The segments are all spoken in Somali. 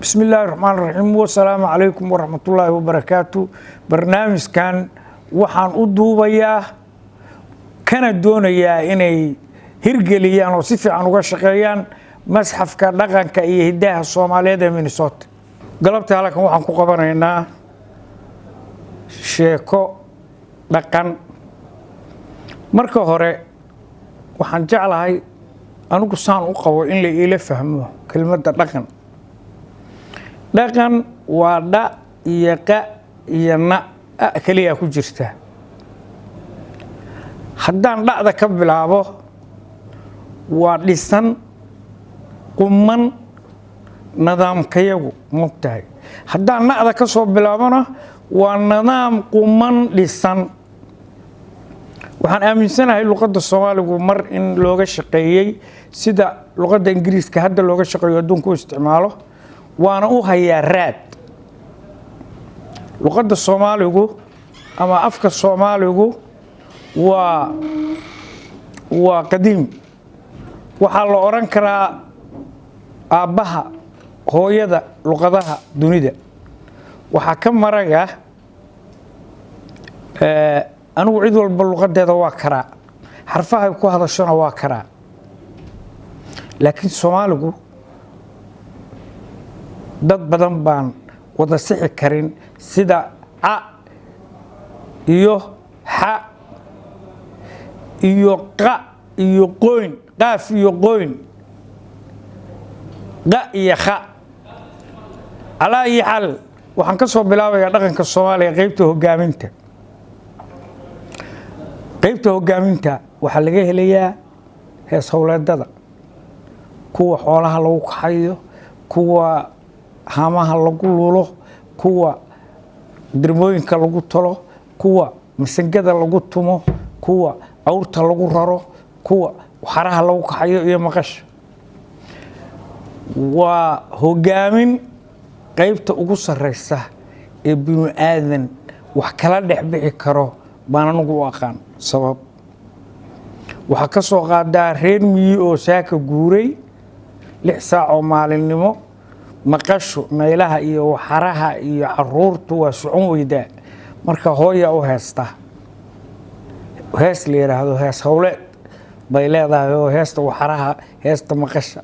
Bismi illaahi raxmaan raxiim, wasalaamu calaykum waraxmatullaahi wabarakaatu. Barnaamijkan waxaan u duubayaa kana doonayaa inay hirgeliyaan oo si fiican uga shaqeeyaan Masxafka Dhaqanka iyo Hiddaha Soomaaliyeed ee Minnesota. Galabta halkan waxaan ku qabanaynaa sheeko dhaqan. Marka hore waxaan jeclahay anigu saan u qabo in la iila fahmo kelmadda dhaqan. Dhaqan waa dha iyo qa iyo na a keliyaa ku jirta. Haddaan dha'da ka bilaabo, waa dhisan, quman, nidaamkayagu mogtahay. Haddaan na'da ka soo bilaabona, waa nidaam quman, dhisan. Waxaan aaminsanahay luqadda Soomaaligu mar in looga shaqeeyey sida luqadda Ingiriiska hadda looga shaqeeyo, adduunka u isticmaalo, waana u hayaa raad. Luqadda Soomaaligu ama afka Soomaaligu waa qadiim. Waxaa la odhan karaa aabbaha, hooyada luqadaha dunida. Waxaa ka maraya anigu cid walba luqadeeda waa karaa, xarfahay ku hadashona waa karaa, laakiin Soomaaligu dad badan baan wada sixi karin, sida ca iyo xa iyo qa iyo qoyn, qaaf iyo qoyn, qa iyo kha. Calaa iyo xal, waxaan ka soo bilaabayaa dhaqanka Soomaaliya, qeybta hogaaminta. Qeybta hogaaminta waxaa laga helayaa hees howleedada, kuwa xoolaha lagu kaxayo, kuwa haamaha lagu lulo, kuwa dirmooyinka lagu tolo, kuwa masangada lagu tumo, kuwa awrta lagu raro, kuwa xaraha lagu kaxayo iyo maqasha. Waa hogaamin qeybta ugu sareysa ee binu aadan wax kala dhex bixi karo baan anigu u aqaan. Sabab waxaa ka soo qaadaa reer miyi oo saaka guuray 6 saac oo maalinnimo. Maqashu, naylaha iyo waxaraha iyo caruurtu waa socon weydaa. Marka hooya u heesta hees la yidhaahdo hees howleed bay leedahay, oo heesta waxaraha, heesta maqasha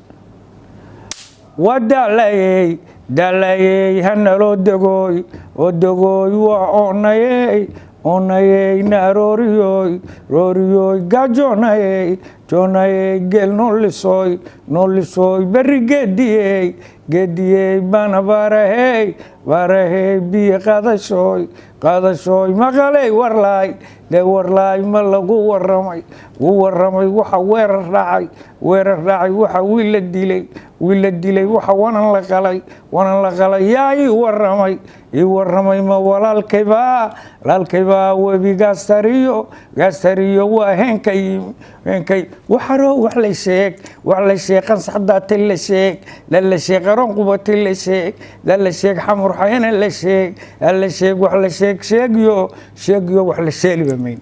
waa daalayey, daalayey, hanaloo degooy oo degooy, waa oonayey, oonayey, na rooriyooy, rooriyooy, gaajoonayey, joonayey, geel noo lisooy, noo lisooy, berri geediyey, geediyey, bana baarahey, baarahey, biyo qaadashooy, qaadashooy, maqaley warlaay dee, warlaay ma lagu waramay, wuu waramay, waxa weerar dhacay, weerar dhacay, waxa wiil la dilay, wiil la dilay, waxa wanan la qalay, wanan la qalay, yaa ii waramay, ii waramay, ma walaalkaybaa, walaalkaybaa, webigaa sariyo, gaasariyo, waa heenkay, heenkay, waxaro wax la sheeg, wax la sheeg, qansaxdaatay la sheeg, la sheeg, qaroon qubatay la sheeg, la sheeg, xamur xayana la sheeg, la sheeg, wax la sheeg, sheegyo, sheegyo, wax la sheeliba mayn.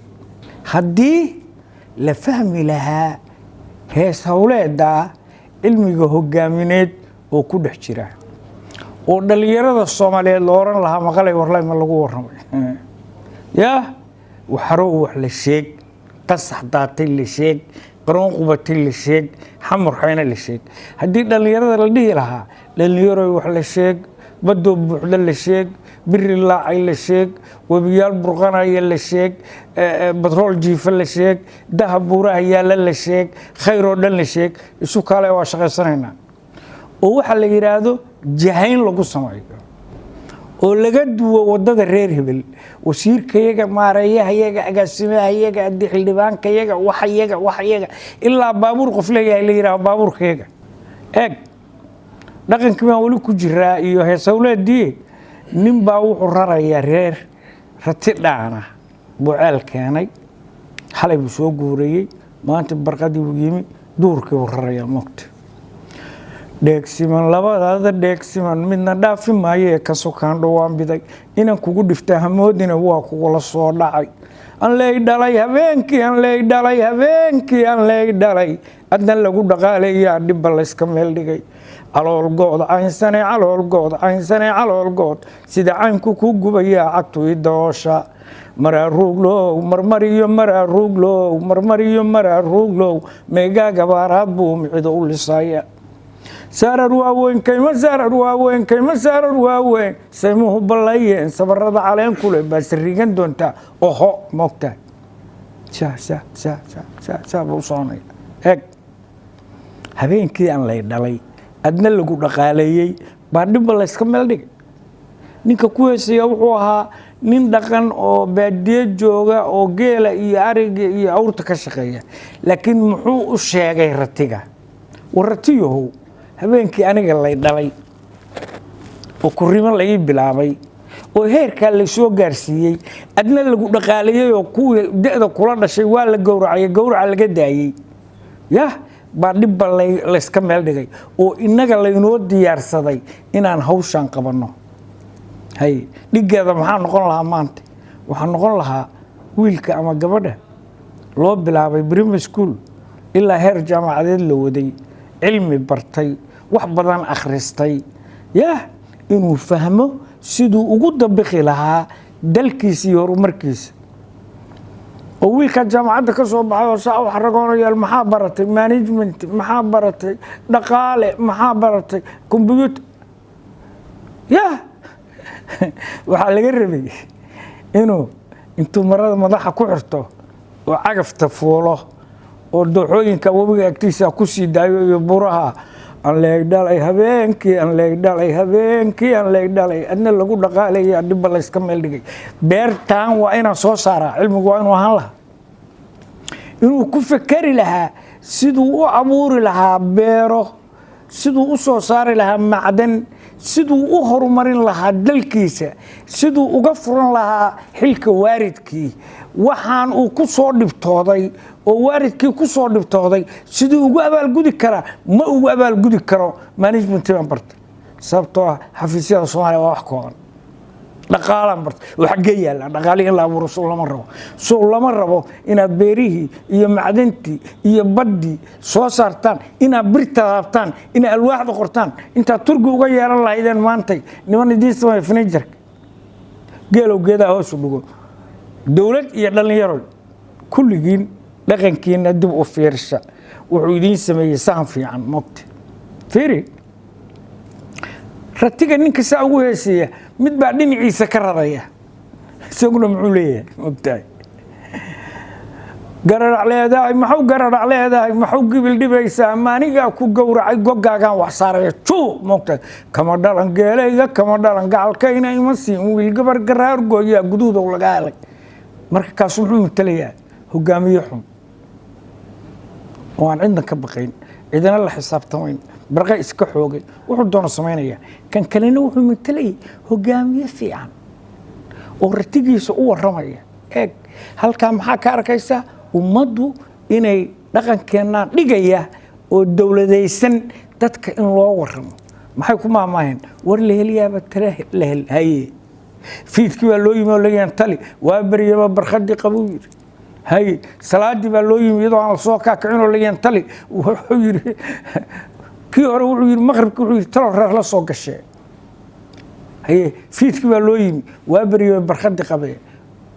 Haddii la fahmi lahaa hees howleeda cilmiga hogaamineed oo ku dhex jira, oo dhallinyarada Soomaaliyeed la oran lahaa maqalay warlay ma lagu warramay, yaa waxarow wax la sheeg, qasax daatay la sheeg, qaroon qubatay la sheeg, xamur xayna la sheeg, haddii dhallinyarada la dhihi lahaa dhallinyaroy wax la sheeg, badoo buuxda la sheeg, biri laacay la sheeg, webiyaal burqanaya la sheeg, batrool jiifa la sheeg, dahab buuraha yaalla la sheeg, khayr oo dhan la sheeg, isu kaale waa shaqaysanaynaa, oo waxaa la yidhaahdo jahayn lagu sameeyo oo laga duwo wadada reer hebel, wasiirkayaga, maareeyahayaga, agaasimahayaga, xildhibaankayaga, waxayaga, waxayaga, ilaa baabuur qof leeyahay la yidhaaho baabuurkayaga. Eeg, dhaqankii baan weli ku jiraa iyo heesawleedii. Nin baa wuxuu rarayaa reer rati dhaana buu ceel keenay. Xalay buu soo guurayey, maanta barqadii buu yimi, duurkii buu rarayaa moogta. Dheegsiman labadaada dheegsiman midna dhaafi maayee, ka sokaan dhowaan biday inaan kugu dhifta hamoodina, waa kugula soo dhacay. An ley dhalay habeenkii, an ley dhalay habeenkii, an ley dhalay, adna lagu dhaqaalayaa dhibba layska meel dhigay. Caloolgood caynsane, caloolgood caynsane, caloolgood sida caynku ku gubayaa cagtu i doosha. Maraaruuglow marmariyo, maraaruuglow marmariyo, maraaruuglow meegaa gabaaraad buu micido u lisaya. Saarar waaweyn kayma, saarar waaweyn kayma, saarar waaweyn saymuhu ballayeen, sabarada caleen kule baa sariigan doontaa. Oho, moogtahay, sa sa sa sa sa saa buu u soconaya. Eeg, habeenkii aan lay dhalay, adna lagu dhaqaaleeyey, baa dhibba layska meel dhigay. Ninka ku heesaya wuxuu ahaa nin dhaqan oo baadiye jooga oo geela iyo ariga iyo awrta ka shaqeeya, laakiin muxuu u sheegay ratiga? War ratiyahow, habeenkii aniga lay dhalay oo kurimo la ii bilaabay oo heerkaa laysoo gaarsiiyey, adna lagu dhaqaaleeyey oo kuwii da'da kula dhashay waa la gowracay, gowraca laga daayey, yah, baa dhibba layska meel dhigay oo innaga laynoo diyaarsaday inaan hawshaan qabanno. Hay, dhiggeeda maxaa noqon lahaa maanta? Waxaa noqon lahaa wiilka ama gabadha loo bilaabay primary school ilaa heer jaamacadeed la waday, cilmi bartay, wax badan akhristay, yah, inuu fahmo siduu ugu dabiqi lahaa dalkiisa iyo horumarkiisa. Oo wiilkaa jaamacadda ka soo baxay oo saa u xaragoonaya, maxaa baratay? Management. Maxaa baratay? Dhaqaale. Maxaa baratay? Computer. Yah, waxaa laga rabay inuu intuu marada madaxa ku xirto oo cagafta fuulo oo dooxooyinka webiga agtiisa ku sii daayo iyo buraha. Aan leeg dhalay habeenkii, aan leeg dhalay habeenkii, aan leeg dhalay, adna lagu dhaqaalaya, dhibba layska meel dhigay. Beertan waa inaan soo saaraa. Cilmigu waa inuu ahaan lahaa inuu ku fekeri lahaa siduu u abuuri lahaa beero, siduu u soo saari lahaa macdan, siduu u horumarin lahaa dalkiisa, siduu uga furan lahaa xilka waalidkii, waxaan uu ku soo dhibtooday oo waalidkii ku soo dhibtooday, siduu ugu abaalgudi karaa. Ma ugu abaalgudi karo management baan bartay, sababtoo ah xafiisyada Soomaaliya waa wax kooban. Dhaqaalaan bartay oo xaggee yaalla dhaqaalihii in la abuuro? Sow lama rabo? Sow lama rabo inaad beerihii iyo macdantii iyo baddii soo saartaan, inaad birta laabtaan, inaad alwaaxda qortaan, intaad Turki uga yeelan lahaydeen maantay niman idiin sameeya furniture-ka? Geelow geedaha hoos u dhigo. Dowlad iyo dhallinyaro kulligiin, dhaqankiina dib u fiirsha. Wuxuu idiin sameeyey sahan fiican, mogta. Fiiri ratiga ninka saa ugu heeseeya, mid baa dhinaciisa ka raraya, isaguna muxuu leeyahay? Mogtahay, gararac leedahay, maxuu gararac leedahay, maxuu gibil dhibaysaa? Maanigaa ku gowracay, gogaagaan wax saaraya juu. Mogtahay, kama dhalan geelayga, kama dhalan gacalkayna, ima siin wiil gabar garaar gooyaa guduudow laga helay. Marka kaasu muxuu matalayaa? Hogaamiye xun oo aan cidna ka baqayn, cidina la xisaabtamayn, barqa iska xoogay, wuxuu doono samaynaya. Kan kalena wuxuu matalayay hogaamiye fiican oo ratigiisa u waramaya. Eeg, halkaa maxaa ka arkaysaa? Ummaddu inay dhaqankeennaa dhigaya oo dowladaysan dadka in loo waramo. Maxay ku maahmaaheen? War la heliyaaba tale la hel. Haye, fiidkii baa loo yimi oo leeyahan tali, waa beryaba barkhadii qabuu yidhi. Haye, salaadii baa loo yimi iyadoo aan lasoo kaakicin oo leeyahan tali. Wuxuu yidhi kii hore, wuxuu yidhi maqribkii, wuxuu yidhi talo reer la soo gashee. Haye, fiidkii baa loo yimi, waa beryaba barkhadii qabee,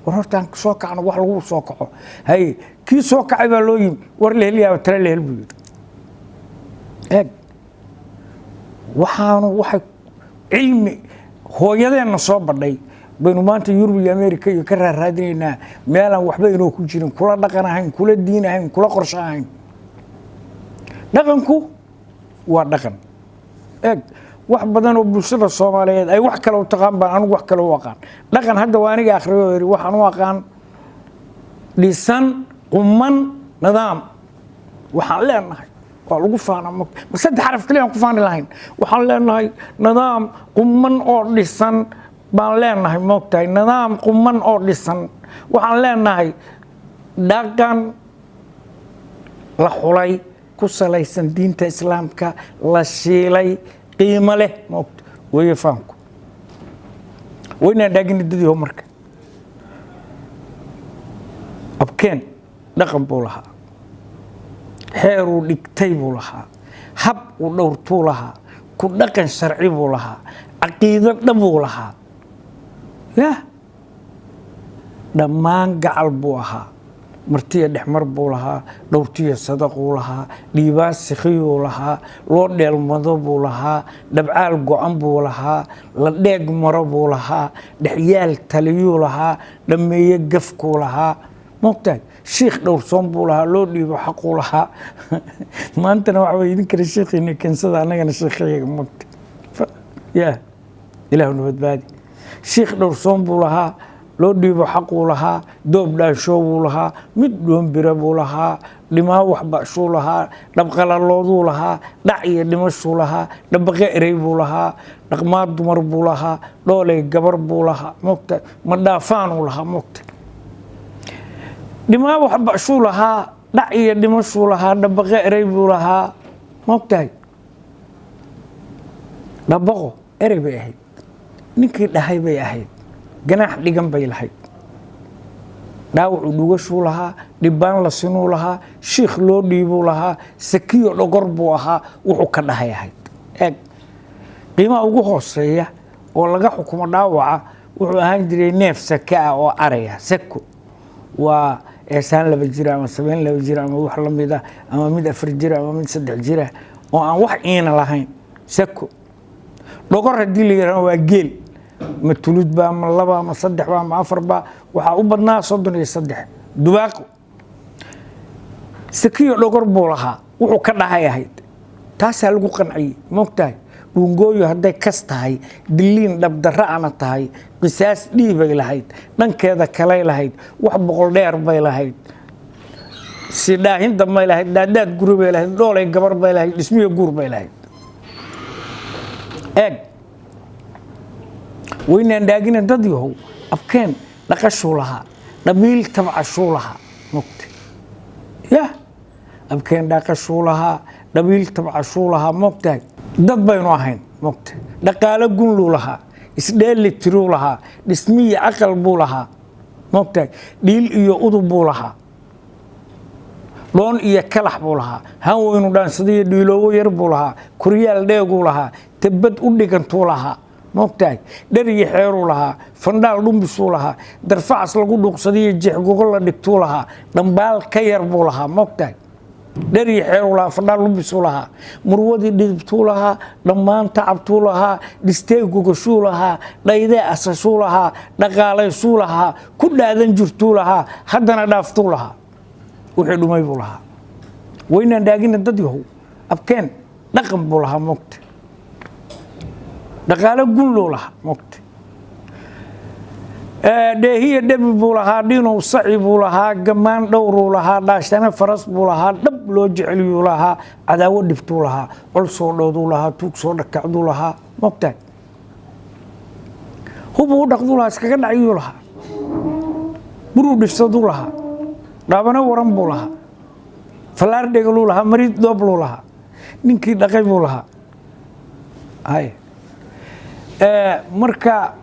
war hortaan soo kacno wax lagu soo kaco. Haye, kii soo kacay baa loo yimi, war la heliyaaba tale la hel buu yidhi. Eeg, waxaanu waxay cilmi hooyadeenna soo badhay baynu maanta Yurub iyo America iyo ka raaraadinaynaa, meelaan waxba inoo ku jirin, kula dhaqan ahayn, kula diin ahayn, kula qorsho ahayn. Dhaqanku waa dhaqan. Eeg, wax badan oo bulshada Soomaaliyeed ay wax kale u taqaan baan anigu wax kale u aqaan. Dhaqan hadda waa aniga akhriyo yidhi waxaan u aqaan dhisan, quman, nidaam. Waxaan leenahay waa lagu faanaa, ma saddex xaraf kaliya aan ku faani lahayn. Waxaan leenahay nidaam quman oo dhisan baan leenahay, moogtahay, nidaam quman oo dhisan. Waxaan leenahay dhaqan la xulay, ku salaysan diinta Islaamka, la shiilay, qiimo leh, moogta weeye fahamku. Waynaan dhaagina dadii marka abkeen dhaqan buu lahaa, xeeruu dhigtay buu lahaa, hab uu dhowrtuu lahaa. Ku dhaqan sharci buu lahaa, caqiido dhabuu lahaa, yah, dhammaan gacal buu ahaa, martiya dhexmar buu lahaa, dhowrtiya sadaquu lahaa, dhiibaa sikhiyuu lahaa, loo dheelmado buu lahaa, dhabcaal go-an buu lahaa, la dheeg maro buu lahaa, dhexyaal taliyuu lahaa, dhammeeye gafkuu lahaa, moogtahay, shiikh dhowrsoon buu lahaa, loo dhiibo xaquu lahaa. Maantana waxa way idinkana shiikhiina keensada, annagana shiikhayaga, moogta ya Ilaahu nabadbaadi. Shiikh dhowrsoon buu lahaa, loo dhiibo xaquu lahaa, doob dhaanshoo buu lahaa, mid dhoombira buu lahaa, dhimaa waxbashuu lahaa, dhabqalalooduu lahaa, dhac iyo dhimashuu lahaa, dhabaqe erey buu lahaa, dhaqmaa dumar buu lahaa, dhooley gabar buu lahaa, moogta, madhaafaanuu lahaa, moogta, dhimaa waxbashuu lahaa, dhac iyo dhimashuu lahaa, dhabaqe erey buu lahaa, moogtahay. Dhabaqo erey bay ahayd, ninkii dhahay bay ahayd, ganaax dhigan bay lahayd, dhaawacu dhugashuu lahaa, dhibbaan la sinuu lahaa, shiikh loo dhiibuu lahaa, sakiyo dhogor buu ahaa, wuxuu ka dhahay ahayd. Eeg, qiimaha ugu hooseeya oo laga xukumo dhaawaca wuxuu ahaan jiray neef sake ah oo araya. Sako waa eesaan 2 jira ama sabeen 2 jira ama wax la mid ah, ama mid 4 jira ama mid 3 jira oo aan wax iina lahayn, sako. Dhogor haddii la yihahdo waa geel, ma tulud baa, ma laba, ma saddex baa, ma afar baa, waxaa u badnaa 33 dubaaqo. Sakiyo dhogor buu lahaa, wuxuu ka dhahay ahayd, taasaa lagu qanciyey, moogtahay. Dhuungooyo hadday kas tahay, diliin dhabdarra ana tahay, qisaas dhiibay lahayd, dhankeeda kalay lahayd, wax boqol dheer bay lahayd, sidhaahin dambay lahayd, dhaadhaad guri bay lahayd, dhoolay gabar bay lahayd, dhismiyo guur bay lahayd. Eeg, waynaan dhaagina dad yahow, abkeen dhaqashuu lahaa, dhabiil tabcashuu lahaa, mogta, yah, abkeen dhaqashuu lahaa, dhabiil tabcashuu lahaa, moogtahay, dad baynu ahayn, mogta. Dhaqaalo gunluu lahaa, isdheeli tiruu lahaa, dhismiyi aqal buu lahaa, moogtahay, dhiil iyo udub buu lahaa, dhoon iyo kalax buu lahaa, han weynu dhaansadayo dhiiloowo yar buu lahaa, koryaal dheeguu lahaa, tabad u dhigantuu lahaa, moogtahay, dhar iyo xeeruu lahaa, fandhaal dhumbisuu lahaa, darfacas lagu dhuuqsadayo jeexgogo la dhigtuu lahaa, dhambaal ka yar buu lahaa, moogtahay, dhar iyo xeeruu lahaa, fandhaal dhumbisuu lahaa, murwadii dhidibtuu lahaa, dhammaan tacabtuu lahaa, dhistee gogashuu lahaa, dhaydee asashuu lahaa, dhaqaalaysuu lahaa, ku dhaadan jirtuu lahaa, haddana dhaaftuu lahaa, wixii dhumay buu lahaa. Waynaan dhaagina dad yahow, abkeen dhaqan buu lahaa, moogta, dhaqaalo gunluu lahaa, moogta, dheehiya dhebi buu lahaa, dhinow saci buu lahaa, gammaan dhowruu lahaa, dhaashana faras buu lahaa, dhab loo jeceliyuu lahaa, cadaawo dhibtuu lahaa, col soo dhooduu lahaa, tuug soo dhakacduu lahaa, moogtahay, hubuu u dhaqduu lahaa, iskaga dhacyuu lahaa, buruu dhifsaduu lahaa, dhaabano waran buu lahaa, fallaar dhegaluu lahaa, mariid dhoobluu lahaa, ninkii dhaqay buu lahaa. Hay, marka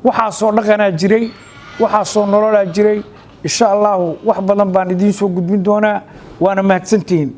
waxaasoo dhaqanaa jiray, waxaasoo nololaa jiray. Insha Allahu wax badan baan idiin soo gudbin doonaa, waana mahadsantihiin.